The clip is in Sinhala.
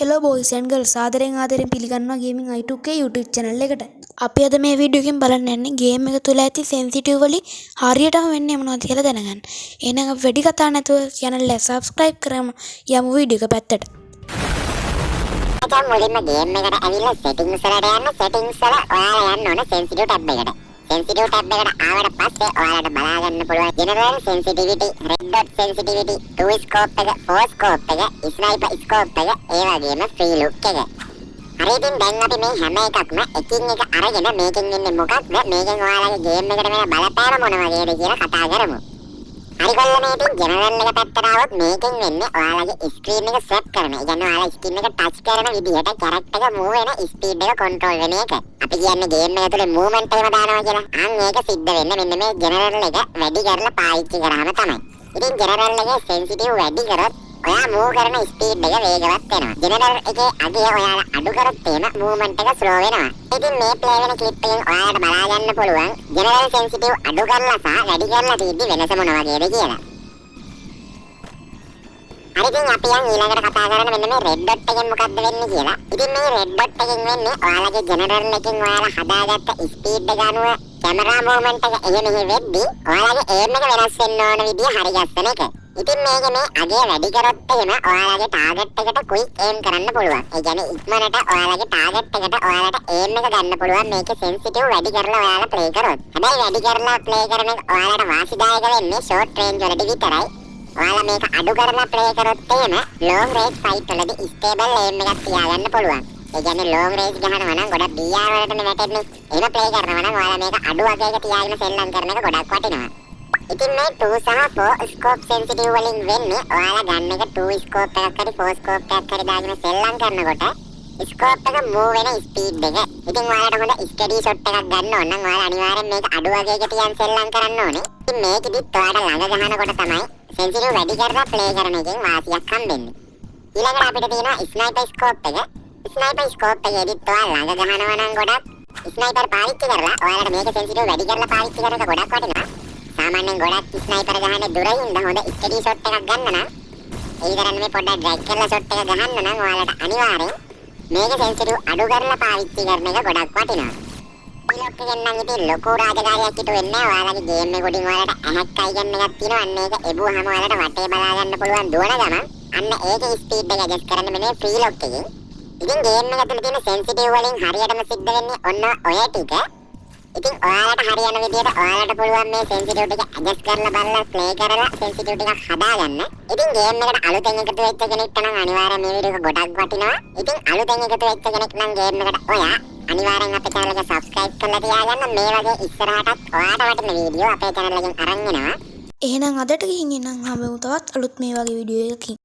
Hello boys and girls, ආදරෙන් ආදරෙන් පිළිගන්නවා Gaming I2K YouTube channel එකට. අපි අද මේ වීඩියෝ එකෙන් බලන්න යන්නේ ගේම් එක තුල ඇති සෙන්සිටිව් වලින් හරියටම වෙන්නේ මොනවද කියලා දැනගන්න. එහෙනම් අපි වැඩි කතා නැතුව channel එක subscribe කරමු, යමු වීඩියෝ එක පැත්තට. මචං, මුලින්ම ගේම් එකට ඇවිල්ලා සෙටින්ග්ස් වලට යන්න. සෙටින්ග්ස් වල ඔයාලා යන්න ඕන සෙන්සිටිව් ටැබ් එකට. සෙන්සිටිව් ටැබ් එකට ආවට පස්සේ ඔයාලට බලා ගන්න පුළුවන් general sensitivity, red dot sensitivity, 2 scope එක, 4 ස්කෝප් එක, ස්නයිපර් ස්කෝප් එක, ඒ වගේම ෆ්‍රී ලුක් එක. හරි, ඉතින් දැන් අපි මේ හැම එකක්ම එකින් එක අරගෙන මේකෙන් වෙන්නේ මොකක්ද, මේකෙන් ඔයාලගේ ගේම් එකට වෙන බලපෑම මොන වගේද කියලා කතා කරමු. හරි කොල්ල, මේ ඉතින් ජෙනරල් එක පැත්තට ආවොත් මේකෙන් වෙන්නේ ඔයාලගේ ස්ක්‍රීන් එක ස්වැප් කරන. ඒ කියන්නේ ඔයාලා ස්ක්‍රීන් එක ටච් කරන විදිහට කැරක්ටර් එක මූව් වෙන ස්පීඩ් එක කන්ට්‍රෝල් වෙන එක. අපි කියන්නේ ගේම් එක ඇතුලේ මූව්මන්ට් එහෙම දානවා කියලා. අන්න ඒක සිද්ධ වෙන්නේ මෙන්න මේ ජෙනරල් එක වැඩි කරලා පාවිච්චි කරාම තමයි. ඉතින් ජෙනරල් එකේ සෙන්සිටිව් වැඩි කරොත් ඔයා මූව් කරන ස්පීඩ් එක වේගවත් වෙනවා. ජෙනරල් එකේ අගය ඔයාලා අඩු කරොත් එහෙම මූව්මන්ට් එක ස්ලෝ වෙනවා. ඉතින් මේ ප්ලේ වෙන ක්ලිප් එකෙන් ඔයාලට බලා ගන්න පුළුවන් ජෙනරල් සෙන්සිටිව් අඩු කරලා සහ වැඩි කරලා තියෙද්දි වෙනස මොන වගේද කියලා. හරි, ඉතින් අපි යන් ඊළඟට කතා කරන්න මෙන්න මේ රෙඩ් ඩොට් එකෙන් මොකද්ද වෙන්නේ කියලා. ඉතින් මේ රෙඩ් ඩොට් එකෙන් වෙන්නේ ඔයාලගේ ජෙනරල් එකෙන් ඔයාලා හදාගත්ත ස්පීඩ් එක අනුව කැමරා මූව්මන්ට් එක එහෙ මෙහෙ වෙද්දි ඔයාලගේ ඒම් එක වෙනස් වෙන්න ඕන විදිය හරි ගස්සන එක. ඉතින් මේක මේ අගය වැඩි කරොත් එහෙම ඔයාලගේ ටාගට් එකට ක්වික් ඒම් කරන්න පුළුවන්. ඒ කියන්නේ ඉක්මනට ඔයාලගේ ටාගට් එකට ඔයාලට ඒම් එක ගන්න පුළුවන් මේකේ සෙන්සිටිව් වැඩි කරලා ඔයාලා ප්ලේ කරොත්. හැබැයි වැඩි කරලා ප්ලේ කරන එක ඔයාලට වාසිදායක වෙන්නේ ෂෝට් රේන්ජ් වලදී විතරයි. ඔයාලා මේක අඩු කරලා ප්ලේ කරොත් එහෙම ලොං රේන්ජ් ෆයිට් වලදී ස්ටේබල් ඒම් එකක් තියාගන්න පුළුවන්. ඒ කියන්නේ ලොං රේන්ජ් ගහනවා නම් ගොඩක් BR වලටනේ වැටෙන්නේ. එහෙම ප්ලේ කරනවා නම් ඔයාලා මේක අඩු අගයක තියාගෙන සෙල්ලම් කරන එක ගොඩක් වටිනවා. ඉතින් මේ 2 සහ 4 ස්කෝප් සෙන්සිටිව් වලින් වෙන්නේ ඔයාලා ගන් එක 2 ස්කෝප් එකක් හරි 4 ස්කෝප් එකක් හරි දාගෙන සෙල්ලම් කරනකොට ස්කෝප් එක මූව් වෙන ස්පීඩ් එක. ඉතින් ඔයාලට හොඳ ස්ටඩි ෂොට් එකක් ගන්න ඕන නම් ඔයාලා අනිවාර්යෙන් මේක අඩු අගයක තියන් සෙල්ලම් කරන්න ඕනේ. ඉතින් මේකෙදිත් ඔයාලට ළඟ ගහනකොට තමයි සෙන්සිටිව් වැඩි කරලා ප්ලේ කරන එකෙන් වාසියක් හම්බෙන්නේ. ඊළඟට අපිට තියෙනවා ස්නයිපර් ස්කෝප් එක. ස්නයිපර් ස්කෝප් එකේදීත් ඔයා ළඟ ගහනවා නම් ගොඩක් ස්නයිපර් පාවිච්චි කරලා ඔයාලට මේක සෙන්සිටිව් වැඩි කරලා පාවිච්චි කරන එක ගොඩක් වටිනවා. සාමාන්‍යයෙන් ගොඩක් ස්නයිපර් ගහන්නේ දුර හින්දා හොඳ ස්ටඩි ෂොට් එකක් ගන්න නම්, ඒ විතරක් නෙමෙයි, පොඩ්ඩක් ඩ්‍රැග් කරලා ෂොට් එක ගහන්න නම් ඔයාලට අනිවාර්යෙන් මේක සෙන්සිටිව් අඩු කරලා පාවිච්චි කරන එක ගොඩක් වටිනවා. ෆ්‍රී ලොක් එකෙන් නම් ඉතින් ලොකු රාජකාරියක් ඉටු වෙන්නේ නැහැ. ඔයාලගේ ගේම් එක උඩින් ඔයාලට ඇහැක් අයිකන් එකක් තියෙනවා. අන්න ඒක එබුවහම ඔයාලට වටේ බලා ගන්න පුළුවන් දුවන ගමන්. අන්න ඒකේ ස්පීඩ් එක ඇඩ්ජස්ට් කරන්න මෙන්න මේ ෆ්‍රී ලොක් එකෙන්. ඉතින් ගේම් එක ඇතුලේ තියෙන සෙන්සිටිව් වලින් හරියටම සිද්ධ වෙන්නේ ඔන්න ඔය ටික. ඉතින් ඔයාලට හරියන විදියට ඔයාලට පුළුවන් මේ සෙන්සිටිව් ටික ඇඩ්ජස්ට් කරලා බලලා ප්ලේ කරලා සෙන්සිටිව් ටිකක් හදාගන්න. ඉතින් ගේම් එකට අලුතෙන් එකතු වෙච්ච කෙනෙක්ට නම් අනිවාර්යෙන් මේ වීඩියෝ එක ගොඩක් වටිනවා. ඉතින් අලුතෙන් එකතු වෙච්ච කෙනෙක් නම් ගේම් එකට ඔයා අනිවාර්යෙන් අපේ channel එක subscribe කරලා තියාගන්න. මේ වගේ ඉස්සරහටත් ඔයාට වටින වීඩියෝ අපේ channel එකෙන් අරන් එනවා. එහෙනම් අදට ගිහින් එන්නම්. හම්බෙමු තවත් අලුත් මේ වගේ වීඩියෝ එකකින්.